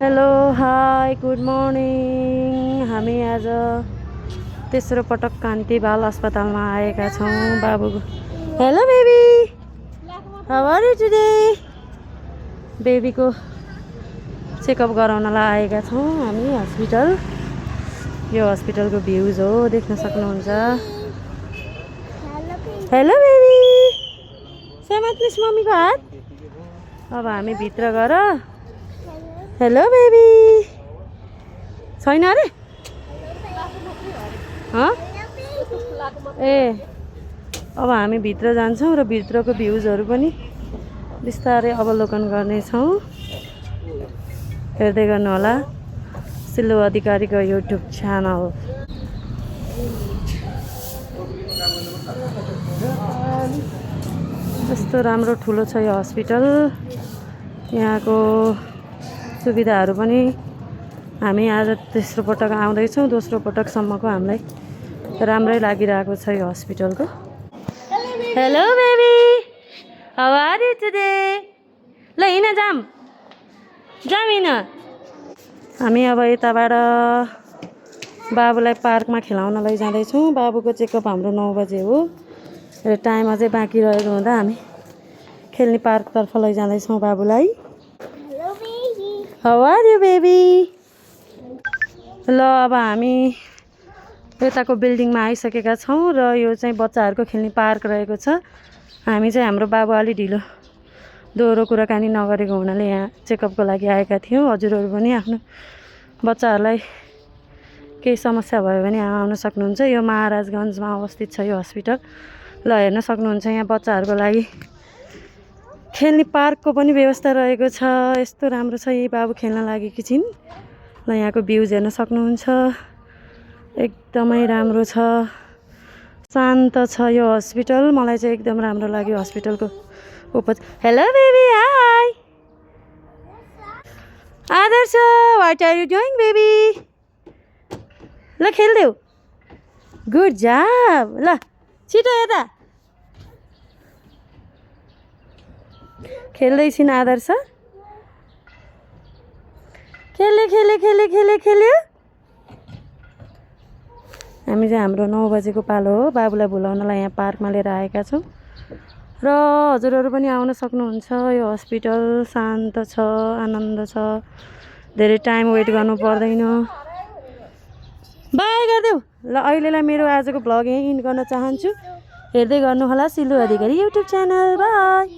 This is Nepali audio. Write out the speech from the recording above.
Hello hi good morning. हामी आज तेस्रो पटक कान्ति बाल अस्पतालमा आएका छौँ बाबुको। Hello baby, how are you today? बेबीको चेकअप गराउनलाई आएका छौँ हामी हस्पिटल। यो हस्पिटलको भ्यूज हो, देख्न सक्नुहुन्छ। हेलो बेबी, समात्नुहोस् मम्मीको हात। अब हामी भित्र गएर हेलो बेबी छैन अरे ए अब हामी भित्र जान्छौँ र भित्रको भ्यूजहरू पनि बिस्तारै अवलोकन गर्नेछौँ। हेर्दै गर्नुहोला सिल्लु अधिकारीको युट्युब च्यानल। यस्तो राम्रो ठुलो छ यो हस्पिटल। यहाँको सुविधाहरू पनि हामी आज तेस्रो पटक आउँदैछौँ। दोस्रो पटकसम्मको हामीलाई राम्रै लागिरहेको छ यो हस्पिटलको। Hello baby, how are you today? ल हिँड जाम हिँड। हामी अब यताबाट बाबुलाई पार्कमा खेलाउन लैजाँदैछौँ। बाबुको चेकअप हाम्रो 9 बजे हो र टाइम अझै बाँकी रहेको हुँदा हामी खेल्ने पार्कतर्फ लैजाँदैछौँ बाबुलाई। How are you baby? ल अब हामी यताको बिल्डिङमा आइसकेका छौँ र यो चाहिँ बच्चाहरूको खेल्ने पार्क रहेको छ। हामी चाहिँ हाम्रो बाबु अलि ढिलो दोहोरो कुराकानी नगरेको हुनाले यहाँ चेकअपको लागि आएका थियौँ। हजुरहरू पनि आफ्नो बच्चाहरूलाई केही समस्या भयो भने यहाँ आउन सक्नुहुन्छ। यो महाराजगञ्जमा अवस्थित छ यो हस्पिटल। ल हेर्न सक्नुहुन्छ यहाँ बच्चाहरूको लागि खेल्ने पार्कको पनि व्यवस्था रहेको छ। यस्तो राम्रो छ, यही बाबु खेल्न लागेकी छिन्। ल यहाँको भ्यूज हेर्न सक्नुहुन्छ, एकदमै राम्रो छ, शान्त छ यो हस्पिटल। मलाई चाहिँ एकदम राम्रो लाग्यो हस्पिटलको hello baby, hi Adarsh, what are you doing baby? ल खेल्देऊ, गुड जब। ल छिटो यता खेल्दैछिन् आदर्श। खेल्यो। हामी चाहिँ हाम्रो 9 बजेको पालो हो। बाबुलाई भुलाउनलाई यहाँ पार्कमा लिएर आएका छौँ र हजुरहरू पनि आउन सक्नुहुन्छ। यो हस्पिटल शान्त छ, आनन्द छ, धेरै टाइम वेट गर्नु पर्दैन। बाई गरिदेऊ। ल अहिलेलाई मेरो आजको भ्लग यहीँ इन्ड गर्न चाहन्छु। हेर्दै गर्नुहोला सिल्लु अधिकारी युट्युब च्यानल। बाई।